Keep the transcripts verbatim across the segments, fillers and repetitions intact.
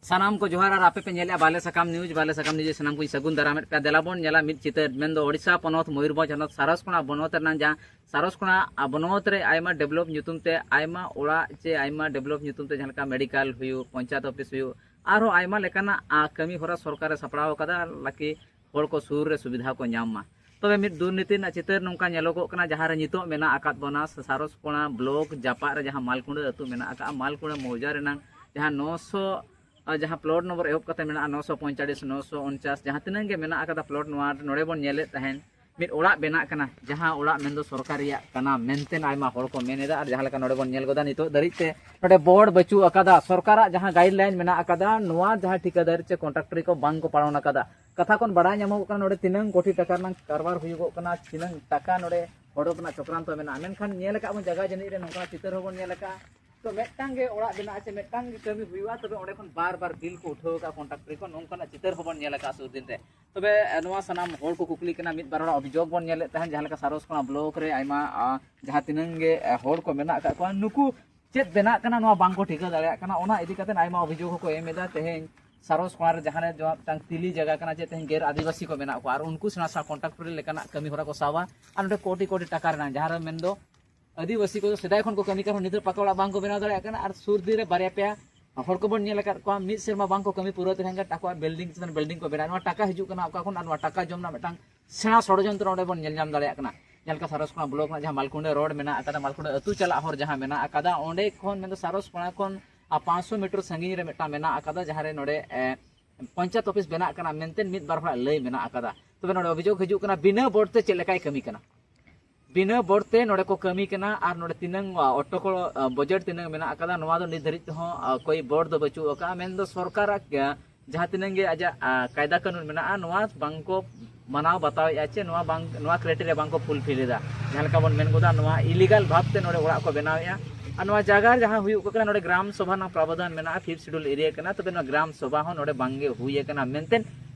ᱥᱟᱱᱟᱢ ᱠᱚ ᱡᱚᱦᱟᱨ᱾ ᱟᱨ ᱟᱯᱮ ᱯᱮ ᱧᱮᱞᱮᱫᱼᱟ ᱵᱟᱞᱮ ᱥᱟᱠᱟᱢ ᱱᱤᱭᱩᱡᱽ᱾ ᱵᱟᱞᱮ ᱥᱟᱠᱟᱢ ᱱᱤᱭᱩᱡᱽ ᱥᱟᱱᱟᱢ ᱠᱚᱧ ᱥᱟᱹᱜᱩᱱ ᱫᱟᱨᱟᱢᱮᱫ ᱯᱮᱭᱟ᱾ ᱫᱮᱞᱟ ᱵᱚᱱ ᱧᱮᱞᱟ ᱢᱤᱫ ᱪᱤᱛᱟᱹᱨ, ᱢᱮᱱᱫᱚ ᱳᱰᱤᱥᱟ ᱯᱚᱱᱚᱛ ᱢᱚᱭᱩᱨᱵᱷᱚᱸᱡᱽ ᱦᱚᱱᱚᱛ ᱥᱟᱨᱚᱥᱠᱳᱱᱟ ᱵᱚᱱᱚᱛ ᱨᱮᱱᱟᱜ ᱡᱟᱦᱟᱸ ᱥᱟᱨᱚᱥᱠᱳᱱᱟ ᱵᱚᱱᱚᱛ ᱨᱮ ᱟᱭᱢᱟ ᱰᱮᱵᱷᱞᱚᱯ ᱧᱩᱛᱩᱢ ᱛᱮ ᱟᱭᱢᱟ ᱚᱲᱟᱜ ᱪᱮ ᱟᱭᱢᱟ ᱰᱮᱵᱷᱞᱚᱯ ᱧᱩᱛᱩᱢ ᱛᱮ ᱡᱟᱦᱟᱸ ᱞᱮᱠᱟ ᱢᱮᱰᱤᱠᱮᱞ ᱦᱩᱭᱩᱜ, ᱯᱚᱧᱪᱟᱭᱮᱛ ᱚᱯᱷᱤᱥ ᱦᱩᱭᱩᱜ, ᱟᱨᱦᱚᱸ ᱟᱭᱢᱟ ᱞᱮᱠᱟᱱᱟᱜ ᱠᱟᱹᱢᱤ ᱦᱚᱨᱟ ᱥᱚᱨᱠᱟᱨᱮ ᱥᱟᱯᱲᱟᱣ ᱟᱠᱟᱫᱟ, ᱞᱟᱠᱤ ᱦᱚᱲ ᱠᱚ ᱥᱩᱨ ᱨᱮ ᱥᱩᱵᱤᱫᱷᱟ ᱠᱚ ᱧᱟᱢ ᱢᱟ᱾ ᱛᱚᱵᱮ ᱢᱤᱫ ᱫᱩᱨᱱᱤᱛᱤ ᱨᱮᱱᱟᱜ ᱪᱤᱛᱟᱹᱨ ᱱᱚᱝᱠᱟ ᱧᱮᱞᱚᱜᱚᱜ ᱠᱟᱱᱟ, ᱡᱟᱦᱟᱸ ᱨᱮ ᱱᱤᱛᱚᱜ ᱢᱮᱱᱟᱜ ᱟᱠᱟᱫ ᱵᱚᱱᱟ ᱥᱟᱨᱚᱥᱠᱳᱱᱟ ᱵᱞᱚᱠ ᱡᱟᱯᱟᱜ ᱨᱮ ᱡᱟᱦᱟᱸ ᱢᱟᱞᱠᱩᱸᱰᱟᱹ ᱟᱹᱛᱩ ᱢᱮᱱᱟᱜ ᱟᱠᱟᱫᱼᱟ, ᱢᱟᱞᱠᱩᱸᱰᱟᱹ ᱢᱚᱣᱡᱟ ᱨᱮᱱᱟᱝ ᱡᱟᱦᱟᱸ ᱱᱚᱥᱚ ᱟᱨ ᱡᱟᱦᱟᱸ ᱯᱞᱚᱴ ᱱᱚᱢᱵᱚᱨ ᱮᱦᱚᱵ ᱠᱟᱛᱮ ᱢᱮᱱᱟᱜᱼᱟ ᱱᱚᱥᱚ ᱯᱚᱸᱭᱛᱟᱞᱤᱥ, ᱱᱚᱥᱚ ᱩᱱᱪᱟᱥ, ᱡᱟᱦᱟᱸ ᱛᱤᱱᱟᱹᱜ ᱜᱮ ᱢᱮᱱᱟᱜ ᱟᱠᱟᱫᱟ ᱯᱞᱚᱴ, ᱱᱚᱣᱟ ᱱᱚᱰᱮ ᱵᱚᱱ ᱧᱮᱞᱮᱫ ᱛᱟᱦᱮᱸᱱ ᱢᱤᱫ ᱚᱲᱟᱜ ᱵᱮᱱᱟᱜ ᱠᱟᱱᱟ, ᱡᱟᱦᱟᱸ ᱚᱲᱟᱜ ᱢᱮᱱᱫᱚ ᱥᱚᱨᱠᱟᱨ ᱨᱮᱭᱟᱜ ᱠᱟᱱᱟ ᱢᱮᱱᱛᱮ ᱟᱭᱢᱟ ᱦᱚᱲ ᱠᱚ ᱢᱮᱱ ᱮᱫᱟ᱾ ᱟᱨ ᱡᱟᱦᱟᱸ ᱞᱮᱠᱟ ᱱᱚᱰᱮ ᱵᱚᱱ ᱧᱮᱞ ᱜᱚᱫᱟ, ᱱᱤᱛᱚᱜ ᱫᱷᱟᱹᱨᱤᱡ ᱛᱮ ᱱᱚᱰᱮ ᱵᱳᱨᱰ ᱵᱟᱹᱪᱩᱜ ᱟᱠᱟᱫᱟ᱾ ᱥᱚᱨᱠᱟᱨᱟᱜ ᱡᱟᱦᱟᱸ ᱜᱟᱭᱤᱰ ᱞᱟᱭᱤᱱ ᱢᱮᱱᱟᱜ ᱟᱠᱟᱫᱟ, ᱱᱚᱣᱟ ᱡᱟᱦᱟᱸ ᱴᱷᱤᱠᱟᱹᱫᱟᱨ ᱪᱮ ᱠᱚᱱᱴᱨᱟᱠᱴᱚᱨ ᱠᱚ ᱵᱟᱝ ᱠᱚ ᱯᱟᱞᱚᱱ ᱟᱠᱟᱫᱟ᱾ ᱠᱟᱛᱷᱟ ᱠᱷᱚᱱ ᱵᱟᱲᱟᱭ ᱧᱟᱢᱚᱜᱚᱜ ᱠᱟᱱᱟ, ᱱᱚᱰᱮ ᱛᱤᱱᱟᱹᱝ ᱠᱳᱴᱤ ᱴᱟᱠᱟ ᱨᱮᱱᱟᱜ ᱠᱟᱨᱵᱟᱨ ᱦᱩᱭᱩᱜᱚᱜ ᱠᱟᱱᱟ, ᱛᱤᱱᱟᱹᱝ ᱴᱟᱠᱟ ᱱᱚᱰᱮ ᱦᱚᱲᱚᱜ ᱨᱮᱱᱟᱜ ᱪᱚᱠᱨᱟᱱᱛᱚ ᱢᱮᱱᱟᱜᱼᱟ᱾ ᱢᱮᱱᱠᱷᱟᱱ ᱧᱮᱞ ᱟᱠᱟᱫ ᱵᱚᱱ ᱡᱟᱭᱜᱟ ᱡᱟᱹᱱᱤᱡ ᱨᱮ ᱱᱚᱝᱠᱟᱱᱟᱜ ᱪᱤᱛᱟᱹᱨ ᱦᱚᱸᱵᱚᱱ ᱧᱮᱞ ᱟᱠᱟᱫᱼᱟ᱾ ᱛᱚ ᱢᱤᱫᱴᱟᱝ ᱜᱮ ᱚᱲᱟᱜ ᱵᱮᱱᱟᱜᱼᱟ ᱪᱮ ᱢᱤᱫᱴᱟᱝ ᱜᱮ ᱠᱟᱹᱢᱤ ᱦᱩᱭᱩᱜᱼᱟ, ᱛᱚᱵᱮ ᱚᱸᱰᱮ ᱠᱷᱚᱱ ᱵᱟᱨ ᱵᱟᱨ ᱵᱤᱞ ᱠᱚ ᱩᱴᱷᱟᱹᱣ ᱟᱠᱟᱫᱼᱟ ᱠᱚᱱᱴᱨᱟᱠᱴᱚᱨ ᱠᱚ, ᱱᱚᱝᱠᱟᱱᱟᱜ ᱪᱤᱛᱟᱹᱨ ᱦᱚᱸᱵᱚᱱ ᱧᱮᱞ ᱟᱠᱟᱫᱼᱟ ᱥᱩᱨ ᱫᱤᱱ ᱨᱮ᱾ ᱛᱚᱵᱮ ᱮ, ᱱᱚᱣᱟ ᱥᱟᱱᱟᱢ ᱦᱚᱲ ᱠᱚ ᱠᱩᱠᱞᱤ ᱠᱟᱱᱟ, ᱢᱤᱫ ᱵᱟᱨ ᱦᱚᱲᱟᱜ ᱚᱵᱷᱤᱡᱳᱜᱽ ᱵᱚᱱ ᱧᱮᱞᱮᱫ ᱛᱟᱦᱮᱸᱫ, ᱡᱟᱦᱟᱸ ᱞᱮᱠᱟ ᱥᱟᱨᱚᱥᱠᱳᱱᱟ ᱵᱞᱚᱠ ᱨᱮ ᱟᱭᱢᱟ ᱟ, ᱡᱟᱦᱟᱸ ᱛᱤᱱᱟᱹᱝ ᱜᱮ ᱮ, ᱦᱚᱲ ᱠᱚ ᱢᱮᱱᱟᱜ ᱟᱠᱟᱫ ᱠᱚᱣᱟ, ᱱᱩᱠᱩ ᱪᱮᱫ ᱵᱮᱱᱟᱜ ᱠᱟᱱᱟ ᱱᱚᱣᱟ ᱵᱟᱝ ᱠᱚ ᱴᱷᱤᱠᱟᱹ ᱫᱟᱲᱮᱭᱟᱜ ᱠᱟᱱᱟ᱾ ᱚᱱᱟ ᱤᱫᱤ ᱠᱟᱛᱮ ᱟᱭᱢᱟ ᱚᱵᱷᱤᱡᱳᱜᱽ ᱦᱚᱸᱠᱚ ᱮᱢ ᱮᱫᱟ᱾ ᱛᱮᱦᱮᱧ ᱥᱟᱨᱚᱥᱠᱳᱱᱟ ᱨᱮ ᱡᱟᱦᱟᱸ ᱨᱮ ᱡᱟᱦᱟᱸ ᱢᱤᱫᱴᱟᱝ ᱛᱤᱞᱤ ᱡᱟᱭᱜᱟ ᱠᱟᱱᱟ, ᱡᱮ ᱛᱮᱦᱮᱧ ᱜᱮᱨ ᱟᱹᱫᱤᱵᱟᱹᱥᱤ ᱠᱚ ᱢᱮᱱᱟᱜ ᱠᱚᱣᱟ ᱟᱨ ᱩᱱᱠᱩ ᱥᱮᱬᱟ ᱥᱮᱬᱟ ᱠᱚᱱᱴᱨᱟᱠᱴᱚᱨ ᱞᱮᱠᱟᱱᱟᱜ ᱠᱟᱹᱢᱤ ᱦᱚᱨᱟ ᱠᱚ ᱥᱟᱵᱟ᱾ ᱟᱨ ᱱᱚᱰᱮ ᱠᱳᱴᱤ ᱠᱳᱴᱤ ᱴᱟᱠᱟ ᱨᱮᱱᱟᱜ, ᱡᱟᱦᱟᱸ ᱨᱮ ᱢᱮᱱᱫᱚ ᱟᱹᱫᱤᱵᱟᱹᱥᱤ ᱠᱚᱫᱚ ᱥᱮᱫᱟᱭ ᱠᱷᱚᱱ ᱠᱚ ᱠᱟᱹᱢᱤ ᱠᱟᱱ ᱨᱮᱦᱚᱸ ᱱᱤᱛᱚᱜ ᱯᱟᱠᱟ ᱚᱲᱟᱜ ᱵᱟᱝ ᱠᱚ ᱵᱮᱱᱟᱣ ᱫᱟᱲᱮᱭᱟᱜ ᱠᱟᱱᱟ᱾ ᱟᱨ ᱥᱩᱨ ᱫᱤᱱ ᱨᱮ ᱵᱟᱨᱭᱟ ᱯᱮᱭᱟ ᱦᱚᱲ ᱠᱚᱵᱚᱱ ᱧᱮᱞ ᱟᱠᱟᱫ ᱠᱚᱣᱟ, ᱢᱤᱫ ᱥᱮᱨᱢᱟ ᱵᱟᱝ ᱠᱚ ᱠᱟᱹᱢᱤ ᱯᱩᱨᱟᱹᱣ ᱛᱮ ᱠᱷᱟᱱ ᱜᱮ ᱟᱠᱚᱣᱟᱜ ᱵᱤᱞᱰᱤᱝ ᱪᱮᱛᱟᱱ ᱵᱤᱞᱰᱤᱝ ᱠᱚ ᱵᱮᱱᱟᱣᱟ᱾ ᱱᱚᱣᱟ ᱴᱟᱠᱟ ᱦᱤᱡᱩᱜ ᱠᱟᱱᱟ ᱚᱠᱟ ᱠᱷᱚᱱ? ᱟᱨ ᱱᱚᱣᱟ ᱴᱟᱠᱟ ᱡᱚᱢ ᱨᱮᱱᱟᱜ ᱢᱤᱫᱴᱟᱝ ᱥᱮᱬᱟ ᱥᱚᱲᱚᱡᱚᱱᱛᱨᱚ ᱚᱸᱰᱮ ᱵᱚᱱ ᱧᱮᱞ ᱧᱟᱢ ᱫᱟᱲᱮᱭᱟᱜ ᱠᱟᱱᱟ᱾ ᱡᱟᱦᱟᱸ ᱞᱮᱠᱟ ᱥᱟᱨᱚᱥᱠᱳᱱᱟ ᱵᱞᱚᱠ ᱨᱮᱱᱟᱜ ᱡᱟᱦᱟᱸ ᱢᱟᱞᱠᱩᱸᱰᱟᱹ ᱨᱳᱰ ᱢᱮᱱᱟᱜ ᱟᱠᱟᱫᱟ, ᱢᱟᱞᱠᱩᱸᱰᱟᱹ ᱟᱹᱛᱩ ᱪᱟᱞᱟᱜ ᱦᱚᱨ ᱡᱟᱦᱟᱸ ᱢᱮᱱᱟᱜ ᱟᱠᱟᱫᱟ, ᱚᱸᱰᱮ ᱠᱷᱚᱱ ᱢᱮᱱᱫᱚ ᱥᱟᱨᱚᱥᱠᱳᱱᱟ ᱠᱷᱚᱱ ᱟᱨ ᱯᱟᱸᱪᱥᱚ ᱢᱤᱴᱟᱨ ᱥᱟᱺᱜᱤᱧ ᱨᱮ ᱢᱤᱫᱴᱟᱝ ᱢᱮᱱᱟᱜ ᱟᱠᱟᱫᱟ, ᱡᱟᱦᱟᱸ ᱨᱮ ᱱᱚᱰᱮ ᱮ, ᱯᱚᱧᱪᱟᱭᱮᱛ ᱚᱯᱷᱤᱥ ᱵᱮᱱᱟᱜ ᱠᱟᱱᱟ ᱢᱮᱱᱛᱮ ᱢᱤᱫ ᱵᱟᱨ ᱦᱚᱲᱟᱜ ᱞᱟᱹᱭ ᱢᱮᱱᱟᱜ ᱟᱠᱟᱫᱟ᱾ ᱛᱚᱵᱮ ᱱᱚᱰᱮ ᱚᱵᱷᱤᱡᱳᱜᱽ ᱦᱤᱡᱩᱜ ᱠᱟᱱᱟ, ᱵᱤᱱᱟᱹ ᱵᱳᱨᱰ ᱛᱮ ᱪᱮᱫ ᱞᱮᱠᱟᱭ ᱠᱟᱹᱢᱤ ᱠᱟᱱᱟ? ᱵᱤᱱᱟᱹ ᱵᱳᱨᱰ ᱛᱮ ᱱᱚᱰᱮ ᱠᱚ ᱠᱟᱹᱢᱤ ᱠᱟᱱᱟ᱾ ᱟᱨ ᱱᱚᱰᱮ ᱛᱤᱱᱟᱹᱝ ᱟ, ᱚᱴᱚᱠᱚ ᱟ, ᱵᱟᱡᱮᱴ ᱛᱤᱱᱟᱹᱝ ᱢᱮᱱᱟᱜ ᱟᱠᱟᱫᱟ, ᱱᱚᱣᱟ ᱫᱚ ᱱᱤᱛ ᱫᱷᱟᱹᱨᱤᱡ ᱛᱮᱦᱚᱸ ᱟ, ᱠᱳᱭ ᱵᱳᱨᱰ ᱫᱚ ᱵᱟᱹᱪᱩᱜ ᱟᱠᱟᱫᱼᱟ᱾ ᱢᱮᱱᱫᱚ ᱥᱚᱨᱠᱟᱨᱟᱜ ᱟ, ᱡᱟᱦᱟᱸ ᱛᱤᱱᱟᱹᱝ ᱜᱮ ᱟᱡᱟᱜ ᱟ, ᱠᱟᱭᱫᱟ ᱠᱟᱹᱱᱩᱱ ᱢᱮᱱᱟᱜᱼᱟ, ᱱᱚᱣᱟ ᱵᱟᱝ ᱠᱚ ᱢᱟᱱᱟᱣ ᱵᱟᱛᱟᱣᱮᱫᱼᱟ ᱪᱮ ᱱᱚᱣᱟ ᱵᱟᱝ, ᱱᱚᱣᱟ ᱠᱨᱟᱭᱴᱮᱨᱤᱭᱟ ᱵᱟᱝ ᱠᱚ ᱯᱷᱩᱞᱯᱷᱤᱞ ᱮᱫᱟ᱾ ᱡᱟᱦᱟᱸ ᱞᱮᱠᱟ ᱵᱚᱱ ᱢᱮᱱ ᱜᱚᱫᱟ, ᱱᱚᱣᱟ ᱤᱞᱤᱜᱟᱞ ᱵᱷᱟᱵᱽ ᱛᱮ ᱱᱚᱰᱮ ᱚᱲᱟᱜ ᱠᱚ ᱵᱮᱱᱟᱣᱮᱫᱼᱟ᱾ ᱟᱨ ᱱᱚᱣᱟ ᱡᱟᱭᱜᱟ ᱨᱮ ᱡᱟᱦᱟᱸ ᱦᱩᱭᱩᱜ ᱠᱟᱱᱟ, ᱱᱚᱰᱮ ᱜᱨᱟᱢ ᱥᱚᱵᱷᱟ ᱨᱮᱱᱟᱜ ᱯᱨᱟᱵᱚᱫᱷᱟᱱ ᱢᱮᱱᱟᱜᱼᱟ, ᱯᱷᱤᱯᱛᱷ ᱥᱤᱰᱩᱞ ᱮᱨᱤᱭᱟ ᱠᱟᱱᱟ, ᱛᱚᱵᱮ ᱱᱚᱣᱟ ᱜᱨᱟᱢ ᱥᱚᱵᱷᱟ ᱦᱚᱸ ᱱᱚᱰᱮ ᱵᱟᱝᱜᱮ ᱦᱩᱭ ᱟᱠᱟᱱᱟ ᱢᱮᱱᱛᱮ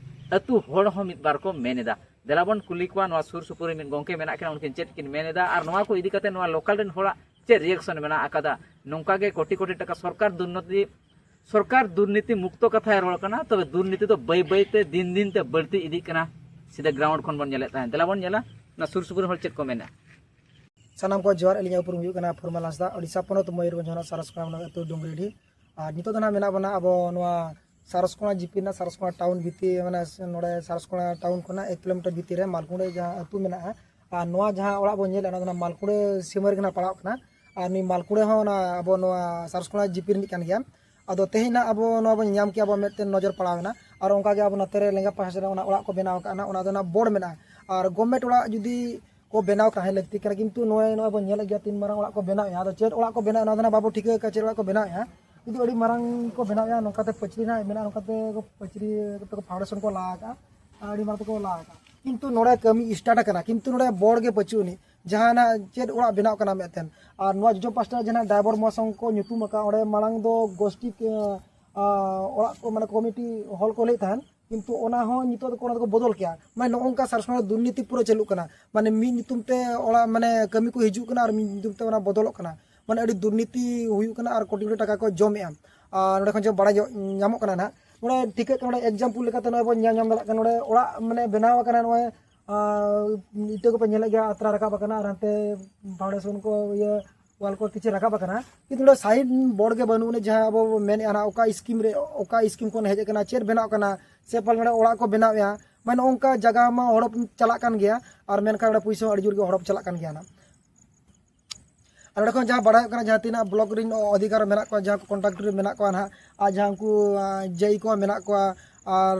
ᱟᱹᱛᱩ ᱦᱚᱲ ᱦᱚᱸ ᱢᱤᱫ ᱵᱟᱨ ᱠᱚ ᱢᱮᱱ ᱮᱫᱟ᱾ ᱫᱮᱞᱟ ᱵᱚᱱ ᱠᱩᱞᱤ ᱠᱚᱣᱟ, ᱱᱚᱣᱟ ᱥᱩᱨ ᱥᱩᱯᱩᱨ ᱨᱮ ᱢᱤᱫ ᱜᱚᱢᱠᱮ ᱢᱮᱱᱟᱜ ᱠᱤᱱᱟ, ᱩᱱᱠᱤᱱ ᱪᱮᱫ ᱠᱤᱱ ᱢᱮᱱ ᱮᱫᱟ ᱟᱨ ᱱᱚᱣᱟ ᱠᱚ ᱤᱫᱤ ᱠᱟᱛᱮ ᱱᱚᱣᱟ ᱞᱳᱠᱟᱞ ᱨᱮᱱ ᱦᱚᱲᱟᱜ ᱪᱮᱫ ᱨᱤᱭᱮᱠᱥᱚᱱ ᱢᱮᱱᱟᱜ ᱟᱠᱟᱫᱟ᱾ ᱱᱚᱝᱠᱟ ᱜᱮ ᱠᱳᱴᱤ ᱠᱳᱴᱤ ᱴᱟᱠᱟ ᱥᱚᱨᱠᱟᱨ ᱫᱩᱨᱱᱤᱛᱤ ᱥᱚᱨᱠᱟᱨ ᱫᱩᱨᱱᱤᱛᱤ ᱢᱩᱠᱛᱚ ᱠᱟᱛᱷᱟᱭ ᱨᱚᱲ ᱠᱟᱱᱟ, ᱛᱚᱵᱮ ᱫᱩᱨᱱᱤᱛᱤ ᱫᱚ ᱵᱟᱹᱭ ᱵᱟᱹᱭ ᱛᱮ ᱫᱤᱱ ᱫᱤᱱ ᱛᱮ ᱵᱟᱹᱲᱛᱤ ᱤᱫᱤᱜ ᱠᱟᱱᱟ᱾ ᱥᱤᱫᱷᱟᱹ ground ᱠᱷᱚᱱ ᱵᱚᱱ ᱧᱮᱞᱮᱫ ᱛᱟᱦᱮᱸᱫ᱾ ᱫᱮᱞᱟ ᱵᱚᱱ ᱧᱮᱞᱟ ᱚᱱᱟ ᱥᱩᱨ ᱥᱩᱯᱩᱨ ᱦᱚᱲ ᱪᱮᱫ ᱠᱚ ᱢᱮᱱᱟ᱾ ᱥᱟᱱᱟᱢ ᱠᱚ ᱡᱚᱦᱟᱨ, ᱟᱹᱞᱤᱧᱟᱜ ᱩᱯᱨᱩᱢ ᱦᱩᱭᱩᱜ ᱠᱟᱱᱟ ᱯᱷᱚᱨᱢᱟᱞ ᱦᱟᱸᱥᱫᱟ, ᱳᱰᱤᱥᱟ ᱯᱚᱱᱚᱛ ᱢᱚᱭᱩᱨᱵᱷᱚᱸᱡᱽ ᱦᱚᱱᱚᱛ ᱥᱟᱨᱚᱥᱠᱚᱬᱟ ᱟᱹᱛᱩ ᱰᱩᱝᱜᱽᱨᱤᱰᱤ᱾ ᱟᱨ ᱱᱤᱛᱚᱜ ᱫᱚ ᱱᱟᱦᱟᱜ ᱢᱮᱱᱟᱜ ᱵᱚᱱᱟ ᱟᱵᱚ ᱱᱚᱣᱟ ᱥᱟᱨᱚᱥᱠᱚᱬᱟ ᱡᱤᱯᱤ ᱨᱮᱱᱟᱜ ᱥᱟᱨᱚᱥᱠᱚᱬᱟ ᱴᱟᱣᱩᱱ ᱵᱷᱤᱛᱤᱨ, ᱢᱟᱱᱮ ᱱᱚᱰᱮ ᱥᱟᱨᱚᱥᱠᱚᱬᱟ ᱴᱟᱣᱩᱱ ᱠᱷᱚᱱᱟᱜ ᱮᱠ ᱠᱤᱞᱳᱢᱤᱴᱟᱨ ᱵᱷᱤᱛᱤᱨ ᱨᱮ ᱢᱟᱞᱠᱩᱸᱰᱮ ᱡᱟᱦᱟᱸ ᱟᱹᱛᱩ ᱢᱮᱱᱟᱜᱼᱟ᱾ ᱟᱨ ᱱᱚᱣᱟ ᱡᱟᱦᱟᱸ ᱚᱲᱟᱜ ᱵᱚᱱ ᱧᱮᱞᱮᱫᱼᱟ, ᱚᱱᱟ ᱫᱚ ᱱᱟᱦᱟᱜ ᱢᱟᱞᱠᱩᱸᱰᱮ ᱥᱤᱢᱟᱹ ᱨᱮᱜᱮ ᱱᱟᱦᱟᱜ ᱯᱟᱲᱟᱜ ᱠᱟᱱᱟ᱾ ᱟᱨ ᱱᱩᱭ ᱢᱟᱞᱠᱩᱸᱰᱮ ᱦᱚᱸ ᱚᱱᱟ ᱟᱵᱚ ᱱᱚᱣᱟ ᱥᱟᱨᱚᱥᱠᱚᱬᱟ ᱡᱤᱯᱤ ᱨᱤᱱᱤᱡ ᱠᱟᱱ ᱜᱮᱭᱟ᱾ ᱟᱫᱚ ᱛᱮᱦᱮᱧ ᱱᱟᱦᱟᱜ ᱟᱵᱚ ᱱᱚᱣᱟ ᱵᱚᱱ ᱧᱟᱢ ᱠᱮᱜᱼᱟ, ᱟᱵᱚ ᱢᱮᱫ ᱛᱮ ᱱᱚᱡᱚᱨ ᱯᱟᱲᱟᱣ ᱮᱱᱟ᱾ ᱟᱨ ᱚᱱᱠᱟ ᱜᱮ ᱟᱵᱚ ᱱᱚᱛᱮ ᱨᱮ ᱞᱮᱸᱜᱟ ᱯᱟᱦᱴᱟ ᱥᱮᱫ ᱨᱮ ᱚᱱᱟ ᱚᱲᱟᱜ ᱠᱚ ᱵᱮᱱᱟᱣ ᱟᱠᱟᱫᱼᱟ ᱱᱟᱦᱟᱜ, ᱚᱱᱟ ᱫᱚ ᱱᱟᱦᱟᱜ ᱵᱚᱲ ᱢᱮᱱᱟᱜᱼᱟ᱾ ᱟᱨ ᱜᱚᱵᱷᱢᱮᱱᱴ ᱚᱲᱟᱜ ᱡᱩᱫᱤ ᱠᱚ ᱵᱮᱱᱟᱣ ᱛᱟᱦᱮᱸ ᱞᱟᱹᱠᱛᱤ ᱠᱟᱱᱟ, ᱠᱤᱱᱛᱩ ᱱᱚᱜᱼᱚᱭ ᱱᱚᱜᱼᱚᱭ ᱵᱚᱱ ᱧᱮᱞᱮᱫ ᱜᱮᱭᱟ ᱛᱤᱱ ᱢᱟᱨᱟᱝ ᱚᱲᱟᱜ ᱠᱚ ᱵᱮᱱᱟᱣᱮᱫᱼᱟ᱾ ᱟᱫᱚ ᱪᱮᱫ ᱚᱲᱟᱜ ᱠᱚ ᱵᱮᱱᱟᱣᱮᱫᱼᱟ, ᱚᱱᱟ ᱫᱚ ᱱᱟᱦᱟᱜ ᱵᱟᱵᱚ ᱴᱷᱤᱠᱟᱹ ᱟᱠᱟᱫᱼᱟ ᱪᱮᱫ ᱚᱲᱟᱜ ᱠᱚ ᱵᱮᱱᱟᱣᱮᱫᱼᱟ᱾ ᱠᱤᱱᱛᱩ ᱟᱹᱰᱤ ᱢᱟᱨᱟᱝ ᱠᱚ ᱵᱮᱱᱟᱣᱮᱫᱼᱟ, ᱱᱚᱝᱠᱟᱛᱮ ᱯᱟᱹᱪᱨᱤ ᱱᱟᱦᱟᱜ ᱢᱮᱱᱟᱜᱼᱟ, ᱱᱚᱝᱠᱟᱛᱮ ᱠᱚ ᱯᱟᱹᱪᱨᱤ ᱠᱟᱛᱮ ᱠᱚ ᱯᱷᱟᱣᱩᱱᱰᱮᱥᱚᱱ ᱠᱚ ᱞᱟ ᱟᱠᱟᱫᱼᱟ᱾ ᱟᱹᱰᱤ ᱢᱟᱨᱟᱝ ᱛᱮᱠᱚ ᱞᱟ ᱟᱠᱟᱫᱼᱟ, ᱠᱤᱱᱛᱩ ᱱᱚᱰᱮ ᱠᱟᱹᱢᱤ ᱥᱴᱟᱨᱴ ᱟᱠᱟᱱᱟ, ᱠᱤᱱᱛᱩ ᱱᱚᱰᱮ ᱵᱚᱲ ᱜᱮ ᱯᱟᱹᱪᱩᱜ ᱟᱹᱱᱤᱡ ᱡᱟᱦᱟᱱᱟᱜ ᱪᱮᱫ ᱚᱲᱟᱜ ᱵᱮᱱᱟᱣ ᱠᱟᱱᱟ ᱢᱮᱫᱴᱮᱱ᱾ ᱟᱨ ᱱᱚᱣᱟ ᱡᱚᱡᱚᱢ ᱯᱟᱥᱴᱟ ᱡᱟᱦᱟᱸ ᱰᱟᱭᱵᱚᱨ ᱢᱚᱦᱟᱥᱚᱝ ᱠᱚ ᱧᱩᱛᱩᱢ ᱟᱠᱟᱫ, ᱚᱸᱰᱮ ᱢᱟᱲᱟᱝ ᱫᱚ ᱜᱳᱥᱴᱤ, ᱟᱸ, ᱟᱸ, ᱚᱲᱟᱜ ᱠᱚ, ᱢᱟᱱᱮ ᱠᱚᱢᱤᱴᱤ ᱦᱚᱞ ᱠᱚ ᱞᱟᱹᱭᱮᱫ ᱛᱟᱦᱮᱱ, ᱠᱤᱱᱛᱩ ᱚᱱᱟ ᱦᱚᱸ ᱱᱤᱛᱚᱜ ᱫᱚᱠᱚ, ᱚᱱᱟ ᱫᱚᱠᱚ ᱵᱚᱫᱚᱞ ᱠᱮᱜᱼᱟ᱾ ᱢᱟᱱᱮ ᱱᱚᱜᱼᱚ ᱱᱚᱝᱠᱟ ᱥᱟᱨᱥᱚᱱ ᱫᱩᱨᱱᱤᱛᱤ ᱯᱩᱨᱟᱹ ᱪᱟᱹᱞᱩᱜ ᱠᱟᱱᱟ᱾ ᱢᱟᱱᱮ ᱢᱤᱫ ᱧᱩᱛᱩᱢ ᱛᱮ ᱚᱲᱟᱜ, ᱢᱟᱱᱮ ᱠᱟᱹᱢᱤ ᱠᱚ ᱦᱤᱡᱩᱜ ᱠᱟᱱᱟ ᱟᱨ ᱢᱤᱫ ᱧᱩᱛᱩᱢ ᱛᱮ ᱚᱱᱟ ᱵᱚᱫᱚᱞᱚᱜ ᱠᱟᱱᱟ᱾ ᱢᱟᱱᱮ ᱟᱹᱰᱤ ᱫᱩᱨᱱᱤᱛᱤ ᱦᱩᱭᱩᱜ ᱠᱟᱱᱟ ᱟᱨ ᱠᱳᱴᱤ ᱠᱳᱴᱤ ᱴᱟᱠᱟ ᱠᱚ ᱡᱚᱢᱮᱜᱼᱟ᱾ ᱟᱨ ᱱᱚᱸᱰᱮ ᱠᱷᱚᱱ ᱡᱮ ᱵᱟᱲᱟᱭ ᱧᱚᱜ ᱧᱟᱢᱚᱜ ᱠᱟᱱᱟ ᱱᱟᱦᱟᱜ, ᱱᱚᱰᱮ ᱴᱷᱤᱠᱟᱹᱜ ᱠᱟᱱᱟ, ᱱᱚᱰᱮ ᱮᱠᱡᱟᱢᱯᱩᱞ ᱞᱮᱠᱟᱛᱮ ᱱᱚᱜᱼᱚᱭ ᱵᱚᱱ ᱧᱮᱞ ᱧᱟᱢ ᱫᱟᱲᱮᱭᱟᱜ ᱠᱟᱱᱟ, ᱱᱚᱰᱮ ᱚᱲᱟᱜ ᱢᱟᱱᱮ ᱵᱮᱱᱟᱣ ᱟᱠᱟᱱᱟ, ᱱᱚᱜᱼᱚᱭ, ᱟᱨ ᱤᱴᱟᱹ ᱠᱚᱯᱮ ᱧᱮᱞᱮᱫ ᱜᱮᱭᱟ, ᱟᱛᱨᱟ ᱨᱟᱠᱟᱵ ᱟᱠᱟᱱᱟ ᱟᱨ ᱦᱟᱱᱛᱮ ᱯᱷᱟᱣᱩᱱᱰᱮᱥᱚᱱ ᱠᱚ, ᱤᱭᱟᱹ, ᱣᱟᱞ ᱠᱚ ᱠᱤᱪᱷᱩ ᱨᱟᱠᱟᱵ ᱟᱠᱟᱱᱟ, ᱠᱤᱱᱛᱩ ᱱᱚᱰᱮ ᱥᱟᱭᱤᱱ ᱵᱳᱨᱰ ᱜᱮ ᱵᱟᱹᱱᱩᱜ ᱟᱹᱱᱤᱡ᱾ ᱡᱟᱦᱟᱸ ᱟᱵᱚ ᱵᱚ ᱢᱮᱱᱮᱫᱼᱟ ᱱᱟᱦᱟᱜ, ᱚᱠᱟ ᱥᱠᱤᱢ ᱨᱮ, ᱚᱠᱟ ᱥᱠᱤᱢ ᱠᱷᱚᱱ ᱦᱮᱡ ᱟᱠᱟᱱᱟ, ᱪᱮᱫ ᱵᱮᱱᱟᱜ ᱠᱟᱱᱟ, ᱥᱮ ᱯᱟᱞᱮ ᱱᱚᱰᱮ ᱚᱲᱟᱜ ᱠᱚ ᱵᱮᱱᱟᱣᱮᱫᱼᱟ, ᱢᱟᱱᱮ ᱱᱚᱜᱼᱚ ᱱᱚᱝᱠᱟ ᱡᱟᱭᱜᱟ ᱢᱟ ᱦᱚᱲᱚᱯ ᱪᱟᱞᱟᱜ ᱠᱟᱱ ᱜᱮᱭᱟ, ᱟᱨ ᱢᱮᱱᱠᱷᱟᱱ ᱱᱚᱰᱮ ᱯᱩᱭᱥᱟᱹ ᱦᱚᱸ ᱟᱹᱰᱤ ᱡᱳᱨ ᱜᱮ ᱦᱚᱲᱚᱯ ᱪᱟᱞᱟᱜ ᱠᱟᱱ ᱜᱮᱭᱟ ᱱᱟᱦᱟᱜ᱾ ᱟᱨ ᱱᱚᱸᱰᱮ ᱠᱷᱚᱱ ᱡᱟᱦᱟᱸ ᱵᱟᱲᱟᱭᱚᱜ ᱠᱟᱱᱟ, ᱡᱟᱦᱟᱸ ᱛᱤᱱᱟᱹᱜ ᱵᱞᱚᱠ ᱨᱮᱱ ᱚᱫᱷᱤᱠᱟᱨ ᱢᱮᱱᱟᱜ ᱠᱚᱣᱟ, ᱡᱟᱦᱟᱸ ᱠᱚ ᱠᱚᱱᱴᱨᱟᱠᱴᱚᱨ ᱢᱮᱱᱟᱜ ᱠᱚᱣᱟ ᱱᱟᱦᱟᱜ, ᱟᱨ ᱡᱟᱦᱟᱸ ᱩᱱᱠᱩ, ᱟᱸ, ᱡᱮ ᱤ ᱠᱚ ᱢᱮᱱᱟᱜ ᱠᱚᱣᱟ, ᱟᱨ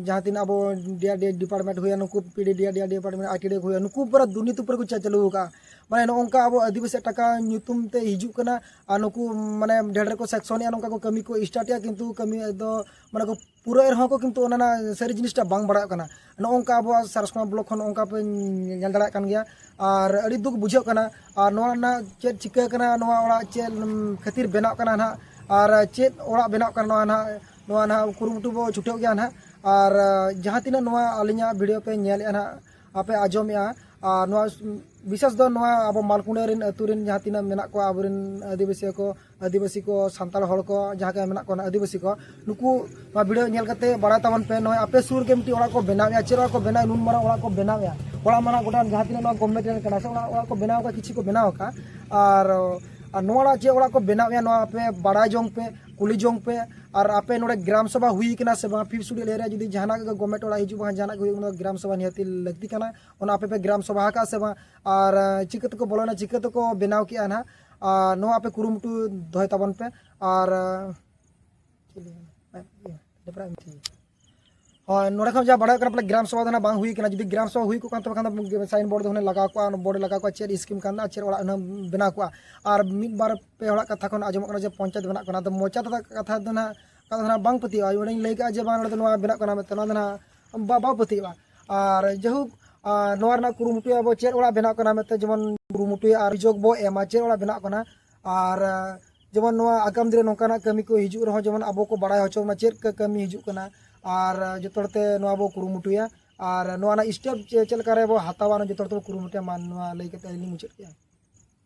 ᱡᱟᱦᱟᱸ ᱛᱤᱱᱟᱹᱜ ᱟᱵᱚ ᱰᱤ ᱟᱨ ᱰᱤ ᱰᱤᱯᱟᱨᱴᱢᱮᱱᱴ ᱦᱩᱭᱮᱱ, ᱱᱩᱠᱩ P D D R D department, I T D ᱦᱩᱭᱮᱱ, ᱱᱩᱠᱩ ᱯᱩᱨᱟᱹ ᱫᱩᱨᱱᱤᱛᱤ ᱯᱩᱨᱟᱹ ᱠᱚ ᱪᱟ-, ᱪᱟᱹᱞᱩ ᱟᱠᱟᱫᱼᱟ᱾ ᱢᱟᱱᱮ ᱱᱚᱜᱼᱚ ᱱᱚᱝᱠᱟ ᱟᱵᱚ ᱟᱹᱫᱤᱵᱟᱹᱥᱤ ᱴᱟᱠᱟ ᱧᱩᱛᱩᱢ ᱛᱮ ᱦᱤᱡᱩᱜ ᱠᱟᱱᱟ, ᱟᱨ ᱱᱩᱠᱩ ᱢᱟᱱᱮ ᱰᱷᱮᱨ ᱰᱷᱮᱨ ᱠᱚ ᱥᱮᱠᱥᱚᱱᱮᱜᱼᱟ, ᱱᱚᱝᱠᱟ ᱠᱚ ᱠᱟᱹᱢᱤ ᱠᱚ ᱥᱴᱟᱨᱴᱮᱜᱼᱟ, ᱠᱤᱱᱛᱩ ᱠᱟᱹᱢᱤ ᱫᱚ ᱢᱟᱱᱮ ᱠᱚ ᱯᱩᱨᱟᱹᱣᱮᱫ ᱨᱮᱦᱚᱸ ᱠᱚ, ᱠᱤᱱᱛᱩ ᱚᱱᱟ ᱨᱮᱱᱟᱜ ᱥᱟᱹᱨᱤ ᱡᱤᱱᱤᱥᱴᱟ ᱵᱟᱝ ᱵᱟᱲᱟᱭᱚᱜ ᱠᱟᱱᱟ᱾ ᱱᱚᱜᱼᱚ ᱱᱚᱝᱠᱟ ᱟᱵᱚᱣᱟᱜ ᱥᱟᱨᱥᱠᱚᱢᱟ ᱵᱞᱚᱠ ᱠᱷᱚᱱ ᱱᱚᱜᱼᱚ ᱱᱚᱝᱠᱟ ᱯᱮ ᱧᱮᱞ ᱫᱟᱲᱮᱭᱟᱜ ᱠᱟᱱ ᱜᱮᱭᱟ, ᱟᱨ ᱟᱹᱰᱤ ᱫᱩᱠ ᱵᱩᱡᱷᱟᱹᱜ ᱠᱟᱱᱟ᱾ ᱟᱨ ᱱᱚᱣᱟ ᱨᱮᱱᱟᱜ ᱪᱮᱫ ᱪᱤᱠᱟᱹ ᱠᱟᱱᱟ, ᱱᱚᱣᱟ ᱚᱲᱟᱜ ᱪᱮᱫ, ᱩᱢ, ᱠᱷᱟᱹᱛᱤᱨ ᱵᱮᱱᱟᱜ ᱠᱟᱱᱟ ᱱᱟᱦᱟᱜ, ᱟᱨ ᱪᱮᱫ ᱚᱲᱟᱜ ᱵᱮᱱᱟᱜ ᱠᱟᱱᱟ, ᱱᱚᱣᱟ ᱱᱟᱦᱟᱜ, ᱱᱚᱣᱟ ᱱᱟᱦᱟᱜ ᱠᱩᱨᱩᱢᱩᱴᱩ ᱵᱚ ᱪᱷᱩᱴᱟᱹᱣ ᱜᱮᱭᱟ ᱱᱟᱦᱟᱜ᱾ ᱟᱨ, ᱟᱸ, ᱡᱟᱦᱟᱸ ᱛᱤᱱᱟᱹᱜ ᱱᱚᱣᱟ ᱟᱹᱞᱤᱧᱟᱜ ᱵᱷᱤᱰᱤᱭᱳ ᱯᱮ ᱧᱮᱞᱮᱫᱼᱟ ᱱᱟᱦᱟᱜ, ᱟᱯᱮ ᱟᱸᱡᱚᱢᱮᱫᱼᱟ, ᱟᱨ ᱱᱚᱣᱟ, ᱩᱢ, ᱵᱤᱥᱮᱥ ᱫᱚ ᱱᱚᱣᱟ ᱟᱵᱚ ᱢᱟᱞᱠᱩᱸᱰᱟᱹ ᱨᱮᱱ ᱟᱹᱛᱩ ᱨᱮᱱ ᱡᱟᱦᱟᱸ ᱛᱤᱱᱟᱹᱜ ᱢᱮᱱᱟᱜ ᱠᱚᱣᱟ, ᱟᱵᱚᱨᱮᱱ ᱟᱹᱫᱤᱵᱟᱹᱥᱤ ᱠᱚ, ᱟᱹᱫᱤᱵᱟᱹᱥᱤ ᱠᱚ, ᱥᱟᱱᱛᱟᱲ ᱦᱚᱲ ᱠᱚ ᱡᱟᱦᱟᱸ ᱠᱚ ᱢᱮᱱᱟᱜ ᱠᱚᱣᱟ, ᱟᱹᱫᱤᱵᱟᱹᱥᱤ ᱠᱚ, ᱱᱩᱠᱩ ᱱᱚᱣᱟ ᱵᱷᱤᱰᱤᱭᱳ ᱧᱮᱞ ᱠᱟᱛᱮ ᱵᱟᱲᱟᱭ ᱛᱟᱵᱚᱱ ᱯᱮ, ᱱᱚᱜᱼᱚᱭ ᱟᱯᱮ ᱥᱩᱨ ᱜᱮ ᱢᱤᱫᱴᱤᱡ ᱚᱲᱟᱜ ᱠᱚ ᱵᱮᱱᱟᱣᱮᱫᱼᱟ᱾ ᱪᱮᱫ ᱚᱲᱟᱜ ᱠᱚ ᱵᱮᱱᱟᱣᱮᱫᱼᱟ? ᱱᱩᱱ ᱢᱟᱨᱟᱝ ᱚᱲᱟᱜ ᱠᱚ ᱵᱮᱱᱟᱣᱮᱫᱼᱟ᱾ ᱚᱲᱟᱜ ᱢᱟᱨᱟᱝ ᱜᱚᱴᱟ ᱡᱟᱦᱟᱸ ᱛᱤᱱᱟᱹᱜ ᱱᱚᱣᱟ ᱜᱚᱵᱷᱢᱮᱱᱴ ᱨᱮᱱ ᱠᱟᱱᱟ ᱥᱮ, ᱚᱲᱟᱜ, ᱚᱲᱟᱜ ᱠᱚ ᱵᱮᱱᱟᱣ ᱟᱠᱟᱫ, ᱠᱤᱪᱷᱩ ᱠᱚ ᱵᱮᱱᱟᱣ ᱟᱠᱟᱫ᱾ ᱟᱨ, ᱟᱨ ᱱᱚᱣᱟ ᱚᱲᱟᱜ ᱪᱮᱫ ᱚᱲᱟᱜ ᱠᱚ ᱵᱮᱱᱟᱣᱮᱫᱼᱟ, ᱱᱚᱣᱟ ᱟᱯᱮ ᱵᱟᱲᱟᱭ ᱡᱚᱝ ᱯᱮ, ᱠᱩᱞᱤ ᱡᱚᱝ ᱯᱮ᱾ ᱟᱨ ᱟᱯᱮ ᱱᱚᱰᱮ ᱜᱨᱟᱢ ᱥᱚᱵᱷᱟ ᱦᱩᱭ ᱠᱟᱱᱟ ᱥᱮ ᱵᱟᱝ? ᱯᱷᱤᱯᱛᱷ ᱥᱤᱰᱩᱞ ᱮᱨᱤᱭᱟ ᱡᱩᱫᱤ ᱡᱟᱦᱟᱱᱟᱜ ᱜᱮ ᱜᱚᱵᱷᱢᱮᱱᱴ ᱚᱲᱟᱜ ᱦᱤᱡᱩᱜ ᱵᱟᱝ ᱡᱟᱦᱟᱱᱟᱜ ᱜᱮ ᱦᱩᱭᱩᱜ, ᱚᱱᱟ ᱜᱨᱟᱢ ᱥᱚᱵᱷᱟ ᱱᱤᱦᱟᱹᱛᱤ ᱞᱟᱹᱠᱛᱤ ᱠᱟᱱᱟ᱾ ᱚᱱᱟ ᱟᱯᱮ ᱯᱮ ᱜᱨᱟᱢ ᱥᱚᱵᱷᱟ ᱟᱠᱟᱫ ᱥᱮ ᱵᱟᱝ? ᱟᱨ, ᱟᱸ, ᱪᱤᱠᱟᱹ ᱛᱮᱠᱚ ᱵᱚᱞᱚᱭᱮᱱᱟ, ᱪᱤᱠᱟᱹ ᱛᱮᱠᱚ ᱵᱮᱱᱟᱣ ᱠᱮᱜᱼᱟ ᱱᱟᱦᱟᱜ? ᱟᱨ ᱱᱚᱣᱟ ᱟᱯᱮ ᱠᱩᱨᱩᱢᱩᱴᱩ ᱫᱚᱦᱚᱭ ᱛᱟᱵᱚᱱ ᱯᱮ᱾ ᱟᱨ, ᱟᱸ, ᱪᱮᱫ ᱞᱟᱹᱭ ᱜᱟᱱᱚᱜᱼᱟ? ᱤᱭᱟᱹ, ᱰᱮᱯᱨᱟ ᱮᱢ ᱴᱷᱤᱠ᱾ ᱦᱳᱭ, ᱱᱚᱰᱮ ᱠᱷᱚᱱ ᱡᱟ ᱵᱟᱲᱟᱭᱚᱜ ᱠᱟᱱᱟ, ᱯᱟᱞᱮ ᱜᱨᱟᱢ ᱥᱚᱵᱷᱟ ᱫᱚ ᱱᱟᱦᱟᱜ ᱵᱟᱝ ᱦᱩᱭ ᱠᱟᱱᱟ᱾ ᱡᱩᱫᱤ ᱜᱨᱟᱢ ᱥᱚᱵᱷᱟ ᱦᱩᱭ ᱠᱚᱜ ᱠᱷᱟᱱ, ᱛᱚᱵᱮ ᱠᱷᱟᱱ ᱫᱚ ᱥᱟᱭᱤᱱ ᱵᱳᱨᱰ ᱫᱚ ᱦᱩᱱᱟᱹᱝ ᱞᱟᱜᱟᱣ ᱠᱚᱜᱼᱟ, ᱚᱱᱟ ᱵᱳᱨᱰ ᱞᱟᱜᱟᱣ ᱠᱚᱜᱼᱟ, ᱪᱮᱫ ᱥᱠᱤᱢ ᱠᱟᱱᱟ, ᱪᱮᱫ ᱚᱲᱟᱜ ᱦᱩᱱᱟᱹᱝ ᱵᱮᱱᱟᱣ ᱠᱚᱜᱼᱟ᱾ ᱟᱨ ᱢᱤᱫ ᱵᱟᱨ ᱯᱮ ᱦᱚᱲᱟᱜ ᱠᱟᱛᱷᱟ ᱠᱷᱚᱱ ᱟᱸᱡᱚᱢᱚᱜ ᱠᱟᱱᱟ ᱡᱮ ᱯᱚᱧᱪᱟᱭᱮᱛ ᱵᱮᱱᱟᱜ ᱠᱟᱱᱟ, ᱟᱫᱚ ᱢᱚᱪᱟ ᱛᱮᱫᱚ ᱠᱟᱛᱷᱟ ᱫᱚ ᱱᱟᱦᱟᱜ, ᱠᱟᱛᱷᱟ ᱫᱚ ᱱᱟᱦᱟᱜ ᱵᱟᱝ ᱯᱟᱹᱛᱭᱟᱹᱜᱼᱟ᱾ ᱚᱸᱰᱮᱧ ᱞᱟᱹᱭ ᱠᱟᱜᱼᱟ ᱡᱮ ᱵᱟᱝ, ᱱᱚᱰᱮ ᱫᱚ ᱱᱚᱣᱟ ᱵᱮᱱᱟᱜ ᱠᱟᱱᱟ ᱢᱮᱱᱛᱮ, ᱱᱚᱣᱟ ᱫᱚ ᱱᱟᱦᱟᱜ ᱵᱟ-, ᱵᱟᱝ ᱯᱟᱹᱛᱭᱟᱹᱜᱼᱟ᱾ ᱟᱨ ᱡᱟᱭᱦᱳᱠ, ᱟᱨ ᱱᱚᱣᱟ ᱨᱮᱱᱟᱜ ᱠᱩᱨᱩᱢᱩᱴᱩᱭᱟ ᱟᱵᱚ, ᱪᱮᱫ ᱚᱲᱟᱜ ᱵᱮᱱᱟᱜ ᱠᱟᱱᱟ ᱢᱮᱱᱛᱮ, ᱡᱮᱢᱚᱱ ᱠᱩᱨᱩᱢᱩᱴᱩᱭᱟ ᱟᱨ ᱚᱵᱷᱤᱡᱳᱜᱽ ᱵᱚ ᱮᱢᱟ, ᱪᱮᱫ ᱚᱲᱟᱜ ᱵᱮᱱᱟᱜ ᱠᱟᱱᱟ᱾ ᱟᱨ, ᱟᱨ ᱡᱮᱢᱚᱱ ᱱᱚᱣᱟ ᱟᱜᱟᱢ ᱫᱤᱱ ᱨᱮ ᱱᱚᱝᱠᱟᱱᱟᱜ ᱠᱟᱹᱢᱤ ᱠᱚ ᱦᱤᱡᱩᱜ ᱨᱮᱦᱚᱸ, ᱡᱮᱢᱚᱱ ᱟᱵᱚ ᱠᱚ ᱵᱟᱲᱟᱭ ᱦᱚᱪᱚ ᱵᱚᱱᱟ ᱪᱮᱫ ᱠᱚ ᱠᱟᱹᱢᱤ ᱦᱤᱡᱩᱜ ᱠᱟᱱᱟ᱾ ᱟᱨ ᱡᱚᱛᱚ ᱦᱚᱲᱛᱮ ᱱᱚᱣᱟ ᱵᱚ ᱠᱩᱨᱩᱢᱩᱴᱩᱭᱟ᱾ ᱟᱨ ᱱᱚᱣᱟ ᱨᱮᱱᱟᱜ ᱥᱴᱮᱯ ᱪᱮ-, ᱪᱮᱫ ᱞᱮᱠᱟ ᱨᱮ ᱵᱚ ᱦᱟᱛᱟᱣᱟ, ᱚᱱᱟ ᱡᱚᱛᱚ ᱦᱚᱲ ᱛᱮᱵᱚ ᱠᱩᱨᱩᱢᱩᱴᱩᱭᱟ᱾ ᱢᱟ ᱱᱚᱣᱟ ᱞᱟᱹᱭ ᱠᱟᱛᱮ ᱟᱹᱞᱤᱧ ᱞᱤᱧ ᱢᱩᱪᱟᱹᱫ ᱠᱮᱫᱼᱟ᱾